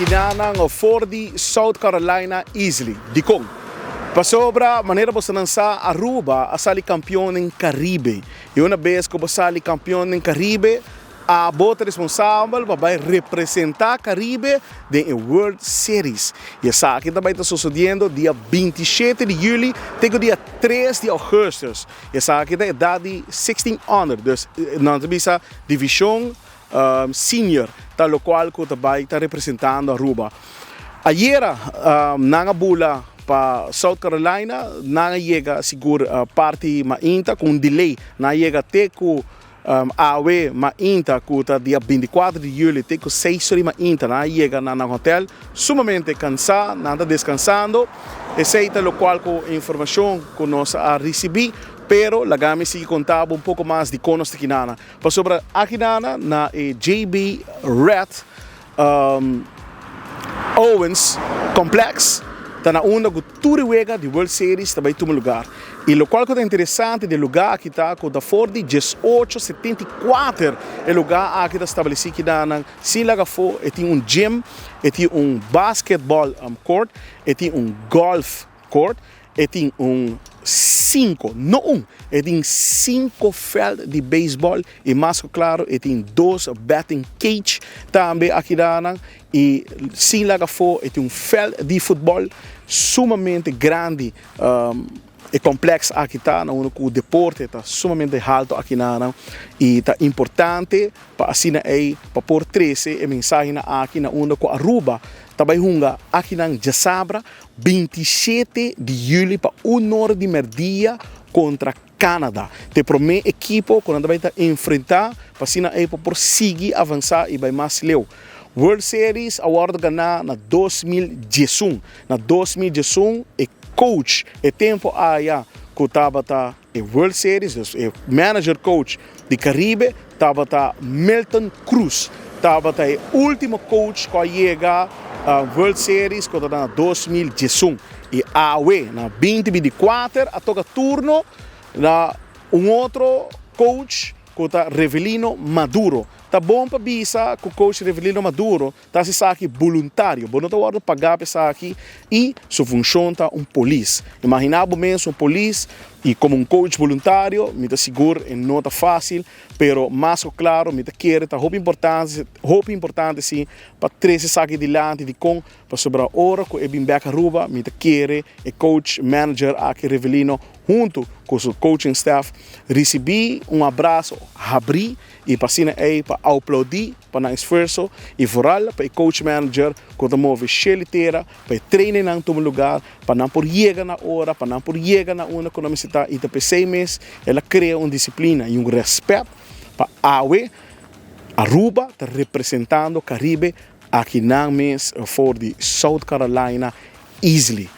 Akinanan for di South Carolina easily. Dikon? Pasobra manera bosonan sa Aruba a sali kampion den Caribe. I una bes ku bo sali kampion den Caribe abo ta responsabel pa bai representa Caribe den e World Series. I esaki ta bai ta sosodiendo dia 27 di juli te ku dia 3 di augustus. Esaki ta edat di 16 under, dus nan ta bisa divishon senior ta lokual ku ta bai ta representando Aruba. Ayera nan a bula pa South Carolina, nan a yega sigur parti mainta ku un delay, nan a yega te ku awe mainta ku ta dia 24 di juli te ku 6 ora di mainta nan a yega na nan hotel sumamente kansa, nan ta deskansando. Esei ta lokual ku informashon ku nos a risibí, pero laga mi sigui konta bo un poko mas dikon nos ta kinana. Pasobra aki nana na e JB Red Owens Complex ta na unda ku tur e wega di World Series ta bai tuma lugar. I lokual ku ta interesante di e lugar aki ta ku ta for di 1874 e lugar aki ta stablesí kidanan sin laga afó. E tin un gym, e tin un basketball court, e tin un golf court. E tin un cinco, no un, e tin cinco veld di baseball y mas cu claro e tin dos batting cage tambe aki danan y sin laga afo e tin un veld di futbol sumamente grandi. E complex aki ta na unda cu deporte ta sumamente halto aki nanan y ta importante pa asina ey pa por trece e mensahenan aki na unda cu Aruba ta bay hunga akinan djasabra 27 di juli pa un ora di merdia kontra Canada. Ta e promé ekipo ku nan ta bai ta enfrentá pa asina ei pa por sigui avansá i bai mas leu. World Series a wòrdu ganá na 2011. Na 2011 e coach e tempu aya ku tabata e World Series, dus e manager coach di Caribe tabata Milton Cruz. Tabata e ultimo coach cu a yega World Series cu ta na 2011. Y awe na 2024 a toca turno na un otro coach cu ta Revelino Maduro. Ta bon pa bisa cu coach Revelino Maduro Ta hasi esaki boluntario, bo no ta wòrdu pagá pa esaki i su funshon ta un polis. Imaginá bo mes un polis i komo un coach boluntario, mi ta sigur e no ta fásil, pero mas ku klaro mi ta kere ta hopi importante, hopi importante si pa trese esaki dilanti. Dikon? Pasobra ora ku e bin bèk Aruba mi ta kere e coach manager aki Rivelino huntu ku su coaching staff risibí un abraso habrí i pa asina ei pa aplaudí pa nan esfuerso i vooral pa e coach manager ku ta move shel i tera pa e trainingnan tuma lugar pa nan por yega na ora, pa nan por yega na unda ku nan mester ta i ta p'esei mes el a krea un disiplina i un rèspèt pa awe Aruba ta representando Caribe aki nan mes for di South Carolina easily.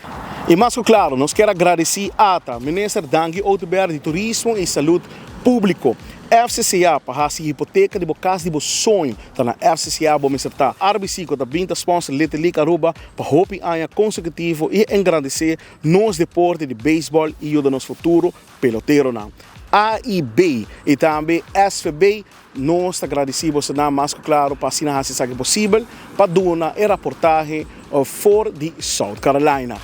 I mas ku klaro nos kier a gradisí ata Minister Dangui Oduber di Turismo i Salud Públiko, FCCA, pa hasi hipoteka di bo kas di bo soño. Ta na FCCA bo mester ta. RBC ku ta bin ta sponsor Little League Aruba pa hopi aña konsekutivo i engrandesé nos deporte di beisbòl i yuda nos futuro peloteronan. AIB i tambe SVB Nos ta gradisí bosonan mas ku klaru pa asina hasi esaki posibel pa duna e raportahe for di South Carolina.